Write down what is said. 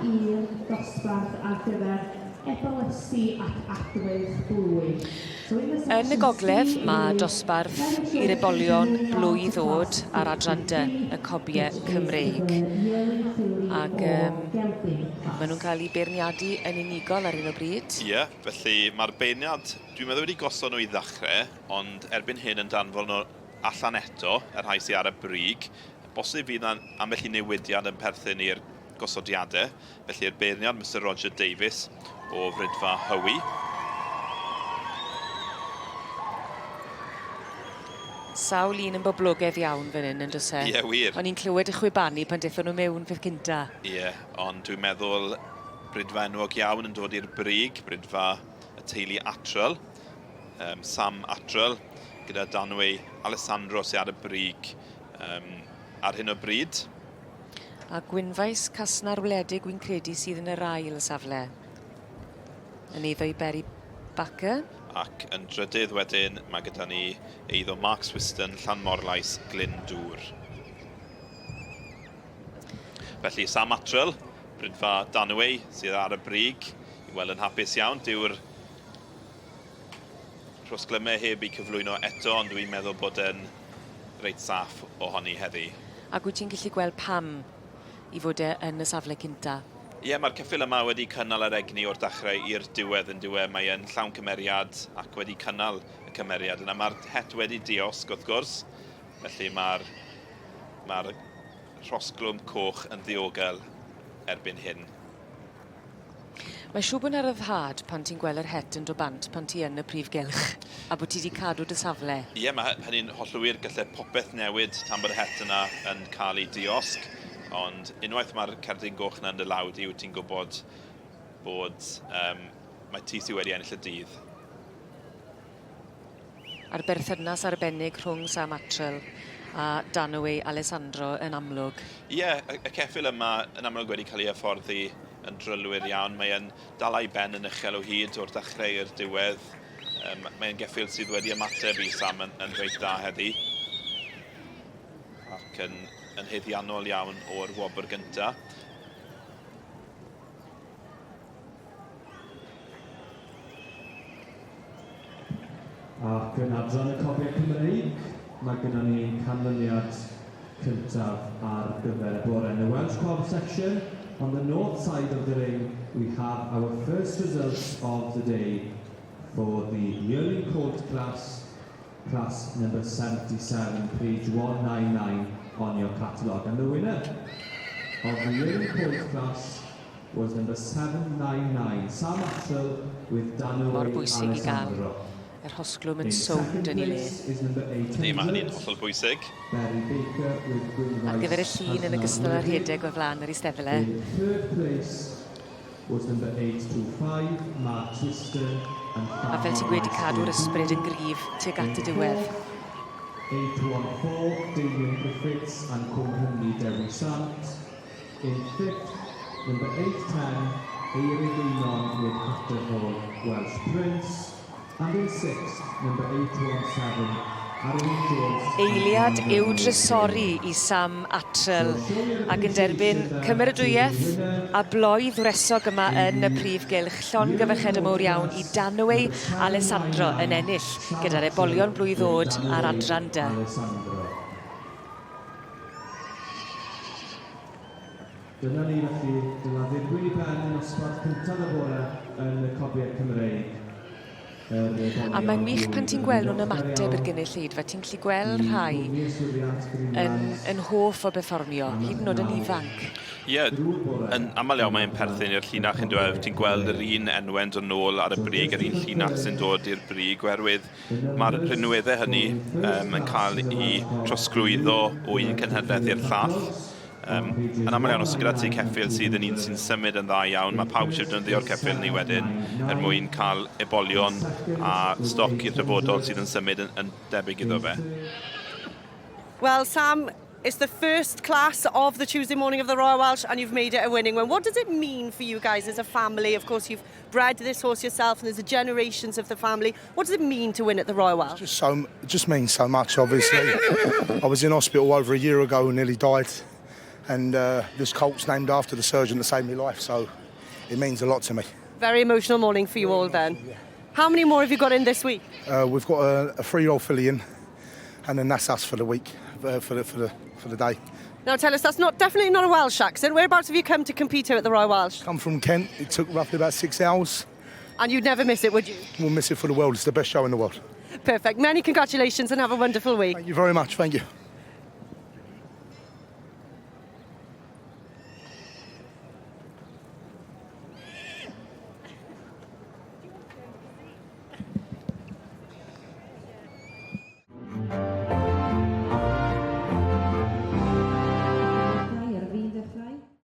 i'r dosbarth ar gyfer ebolesau ac adweith blwydd. Yn y gogledd mae dosbarth i'r ebolion blwy ddod ar adran dy y cobie Cymreig. Ac um, maen nhw'n cael eu beirniadu yn unigol ar hyn o bryd. Ie, yeah, felly mae'r beirniad, dwi'n meddwl wedi gosod nhw i ddechrau, ond erbyn hyn yn danfon nhw allan eto, y rhai sydd ar y brig. Bosib fydd 'na ambell i newidiad yn perthyn i'r gosodiadau, felly'r beirniad Mister Roger Davies o Fridfa Hywi. Sawl un yn boblogaidd iawn fan hyn, yn does e? Ie, wir. O'n i'n clywed y chwibanu pan dethon nhw mewn peth cynta. Ie, ond dwi'n meddwl bridfa enwog iawn yn dod i'r brig, bridfa y teulu Attrell, um, Sam Attrell, gyda Danway Alessandro sydd ar y brig um, ar hyn o bryd. A Gwynfaes Casnar Wledig wy'n credu sydd yn yr ail safle. Yn eiddo i Berry Baker. Ac yn drydydd wedyn mae gyda ni eiddo Mark Swiston, Llanmorlais, Glyndŵr. Felly Sam Attrell, Brydfa Danway sydd ar y brig, i weld yn hapus iawn. Dyw'r rhosglymau heb eu cyflwyno eto, ond dwi'n meddwl bod e'n reit saff ohoni heddi. Ac wyt ti'n gallu gweld pam i fod e yn y safle cynta? Ie, mae'r ceffyl yma wedi cynnal yr egni o'r dechrau i'r diwedd yn dyw e? Mae e'n llawn cymeriad ac wedi cynnal y cymeriad yna. Mae'r het wedi diosg wrth gwrs, felly mae'r mae'r rhosglwm coch yn ddiogel erbyn hyn. Mae siŵr bod 'na ryddhad pan ti'n gweld yr het yn dod bant pan ti yn y prif gylch a bod ti 'di cadw dy safle. Ie, mae hynny'n hollol wir. Gallai popeth newid tan bod y het yna yn cael ei diosg, ond unwaith mae'r cerdyn goch yna yn dy law di, wyt ti'n gwybod bod um, mae ti sydd wedi ennill y dydd. A'r berthynas arbennig rhwng Sam Attrell a Danaway Alessandro yn amlwg. Ie, y, y ceffyl yma yn amlwg wedi cael ei hyfforddi yn drylwyr iawn. Mae e'n dal ei ben yn uchel o hyd o'r dechrau i'r diwedd. Um, mae'n geffyl sydd wedi ymateb i Sam yn, yn reit dda heddi. Ac yn, yn haeddiannol iawn o'r wobr gyntaf. Ac yn adran y Cobiau Cymreig, mae gyda ni ein canlyniad cyntaf ar gyfer y bore. In the Welsh Cob section, on the north side of the ring, we have our first results of the day for the yearling colt class, class number 77, page 199 on your catalogue. And the winner of the yearling colt class was number 799, Sam Attrell with Mor Danaway bwysig i gael Alessandro. yr hosglwm yn In sownd second yn ei le. place is number Yndi, mae hynny'n 800, hollol bwysig. Barry Baker with Ar gyfer y Gwynfaes llun yn ogystal â Hasnarwledig. rhedeg o flaen yr eisteddle. In third place was number 825, Mark Twiston and A fel ti'n gweud, 'di cadw'r ysbryd yn gryf tuag at y diwedd. 814, Damien Griffiths and Cwm Rhymni Dewi Sant. In fifth, number 810, Eirig Einon with Hatterhall Welsh Prince. And in sixth, number 817, Arwyn Jones and Eiliad Amanda i'w Morgan. drysori i Sam Attrell ac yn derbyn cymeradwyaeth a bloedd wresog yma yn y prif gylch. Llongyfarchiadau mowr iawn i Danaway Alessandro yn ennill gyda'r ebolion blwydd oed ar adran dy. Dyna ni felly, dyna ddirwyn i ben nosbarth cyntaf y bore yn y Cobiau Cymreig. Yr A mae'n ebolion wych pan blwydd ti'n yn gweld nhw'n ddiolchgar ymateb i'r iawn gynulleidfa. Ti'n gallu gweld i rhai gwmni yswiriant yn, Greenlands yn hoff o berfformio, am hyd eich yn oed yn nawdd ifanc. Ie, drwy'r bore yn aml iawn yn mae'n adran perthyn i'r y llinach yn dweud, Cobiau ti'n gweld yr Cymreig. un enwau'n dod nôl ar y So brig, just yr to un llinach sy'n confirm, dod i'r brig, oherwydd Mae'r rhinweddau hynny um, yn cael eu trosglwyddo o un cenhedlaeth i'r llall. Um, yn aml iawn, os gyda ti ceffyl sydd yn un sy'n symud yn dda iawn, mae pawb eisiau defnyddio'r ceffyl ni wedyn er mwyn cael ebolion a stoc i'r dyfodol sydd yn symud yn, yn debyg iddo fe. Well, Sam, it's the first class of the Tuesday morning of the Royal Welsh and you've made it a winning one. What does it mean for you guys as a family? Of course, you've bred this horse yourself and there's the generations of the family. What does it mean to win at the Royal Welsh? Just so, it just means so much, obviously. I was in hospital over a year ago and nearly died. And this colt's named after the surgeon that saved my life, so it means a lot to me. Very emotional morning for you all then. How many more have you got in this week? We've got a 3-year-old filly in, and then that's us for the week, for the day. Now tell us, that's not definitely not a Welsh accent. Whereabouts have you come to compete here at the Royal Welsh? Come from Kent. It took roughly about 6 hours. And you'd never miss it, would you? We'll miss it for the world. It's the best show in the world. Perfect. Many congratulations and have a wonderful week. Thank you very much. Thank you.